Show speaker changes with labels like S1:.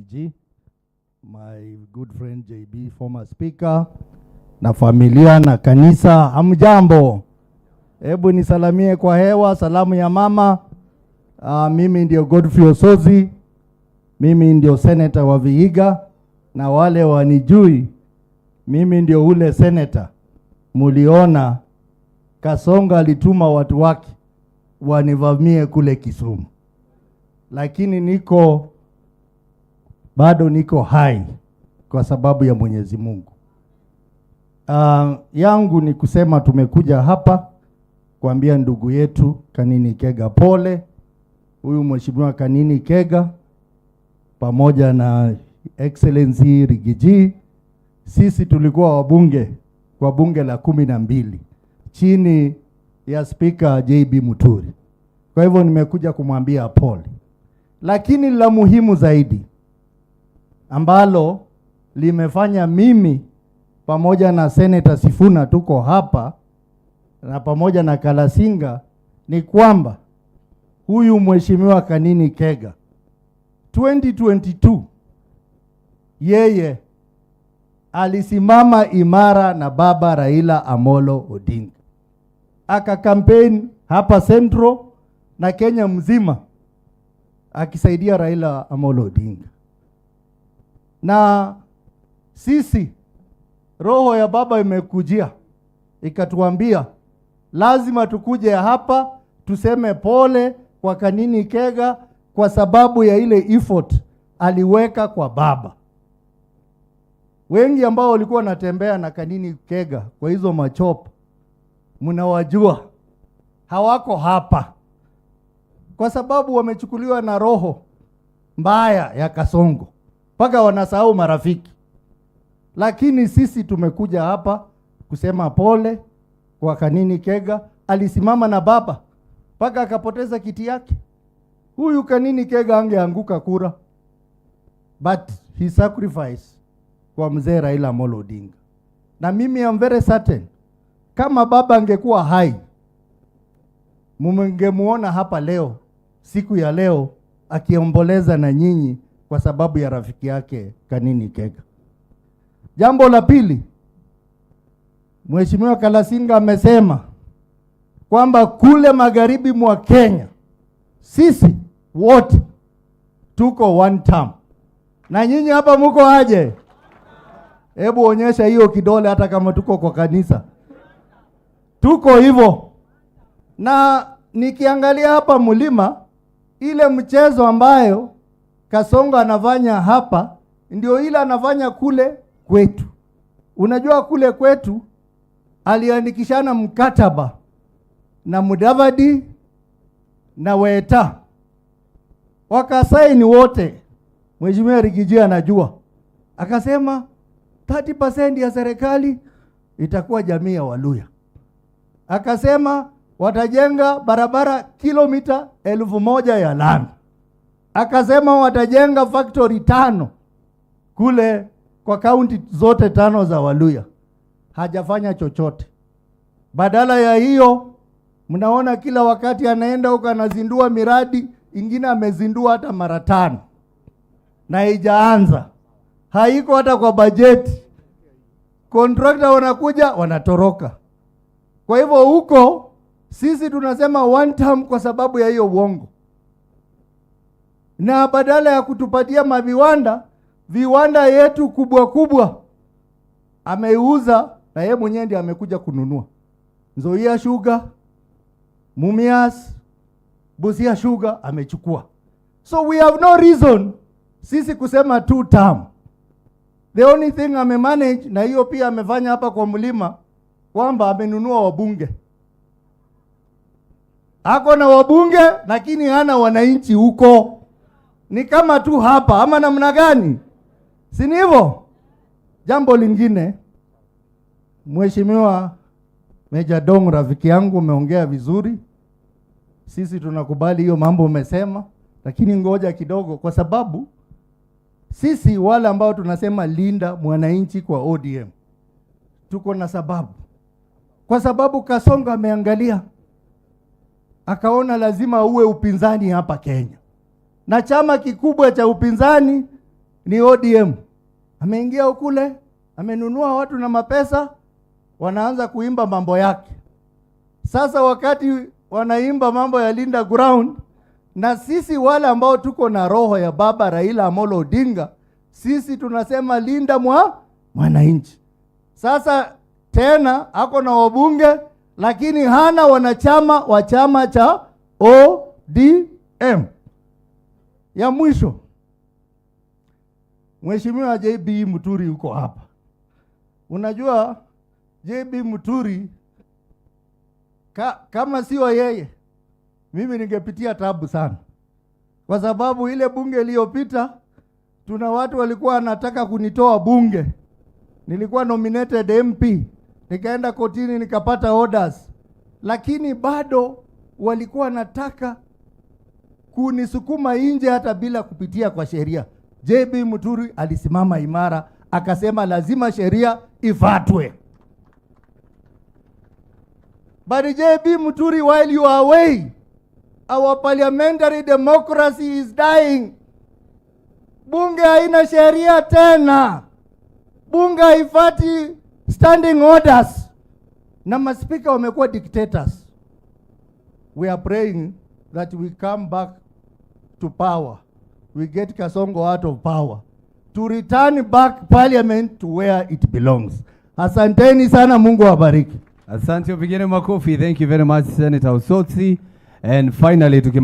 S1: Riggy G, my good friend JB, former speaker, na familia na kanisa, hamjambo? Hebu nisalamie kwa hewa, salamu ya mama. Mimi ndio Godfrey Osotsi, mimi ndio senator wa Vihiga, na wale wanijui, mimi ndio ule senator muliona Kasongo alituma watu wake wanivamie kule Kisumu, lakini niko bado niko hai kwa sababu ya Mwenyezi Mungu. Yangu ni kusema tumekuja hapa kuambia ndugu yetu Kanini Kega pole. Huyu Mheshimiwa Kanini Kega pamoja na Excellency Riggy G, sisi tulikuwa wabunge kwa bunge la 12 chini ya Spika JB Muturi. Kwa hivyo nimekuja kumwambia pole, lakini la muhimu zaidi ambalo limefanya mimi pamoja na Senator Sifuna tuko hapa na pamoja na Kalasinga ni kwamba huyu Mheshimiwa Kanini Kega 2022 yeye alisimama imara na baba Raila Amolo Odinga, aka campaign hapa Central na Kenya mzima akisaidia Raila Amolo Odinga. Na sisi roho ya baba imekujia ikatuambia lazima tukuje hapa tuseme pole kwa Kanini Kega kwa sababu ya ile effort aliweka kwa baba. Wengi ambao walikuwa wanatembea na Kanini Kega kwa hizo machopper mnawajua, hawako hapa kwa sababu wamechukuliwa na roho mbaya ya Kasongo mpaka wanasahau marafiki. Lakini sisi tumekuja hapa kusema pole kwa Kanini Kega. Alisimama na baba mpaka akapoteza kiti yake. Huyu Kanini Kega angeanguka kura, but he sacrifice kwa mzee Raila Amolo Odinga. Na mimi am very certain kama baba angekuwa hai, mungemuona hapa leo, siku ya leo, akiomboleza na nyinyi kwa sababu ya rafiki yake Kanini Kega. Jambo la pili, Mheshimiwa Kalasinga amesema kwamba kule magharibi mwa Kenya sisi wote tuko one term, na nyinyi hapa muko aje? Hebu onyesha hiyo kidole, hata kama tuko kwa kanisa, tuko hivyo. Na nikiangalia hapa mlima, ile mchezo ambayo Kasongo anafanya hapa ndio ile anafanya kule kwetu. Unajua kule kwetu aliandikishana mkataba na Mudavadi na Weta, wakasaini wote. Mheshimiwa Riggy G anajua, akasema 30% ya serikali itakuwa jamii ya Waluhya. Akasema watajenga barabara kilomita 1000 ya lami. Akasema watajenga factory tano kule kwa kaunti zote tano za Waluhya. Hajafanya chochote. Badala ya hiyo, mnaona kila wakati anaenda huko anazindua miradi ingine, amezindua hata mara tano na haijaanza, haiko hata kwa bajeti. Contractor wanakuja wanatoroka. Kwa hivyo huko sisi tunasema one term kwa sababu ya hiyo uongo, na badala ya kutupatia maviwanda, viwanda yetu kubwa kubwa ameiuza, na yeye mwenyewe ndiye amekuja kununua Nzoia Sugar, Mumias, Busia Sugar amechukua. So we have no reason sisi kusema two term. The only thing amemanage, na hiyo pia amefanya hapa kwa mlima, kwamba amenunua wabunge. Ako na wabunge lakini hana wananchi huko. Ni kama tu hapa ama namna gani? Si ni hivyo? Jambo lingine, Mheshimiwa Meja Dong, rafiki yangu, umeongea vizuri. Sisi tunakubali hiyo mambo umesema, lakini ngoja kidogo, kwa sababu sisi wale ambao tunasema linda mwananchi kwa ODM tuko na sababu, kwa sababu Kasongo ameangalia akaona lazima uwe upinzani hapa Kenya, na chama kikubwa cha upinzani ni ODM. Ameingia kule, amenunua watu na mapesa, wanaanza kuimba mambo yake. Sasa wakati wanaimba mambo ya Linda Ground, na sisi wale ambao tuko na roho ya baba Raila Amolo Odinga, sisi tunasema linda mwananchi. Sasa tena ako na wabunge lakini hana wanachama wa chama cha ODM. Ya mwisho, Mheshimiwa JB Muturi yuko hapa. Unajua JB Muturi kama sio yeye mimi ningepitia tabu sana, kwa sababu ile bunge iliyopita tuna watu walikuwa wanataka kunitoa bunge. Nilikuwa nominated MP, nikaenda kotini nikapata orders, lakini bado walikuwa wanataka kunisukuma nje hata bila kupitia kwa sheria. JB Muturi alisimama imara, akasema lazima sheria ifuatwe. But JB Muturi, while you are away, our parliamentary democracy is dying. Bunge haina sheria tena, bunge haifati standing orders, na maspika wamekuwa dictators. We are praying that we come back to power, we get Kasongo out of power, to return back parliament to where it belongs. Asanteni sana, Mungu awabariki.
S2: Asante, upigeni makofi. Thank you very much, Senator Osotsi. And finally, tuki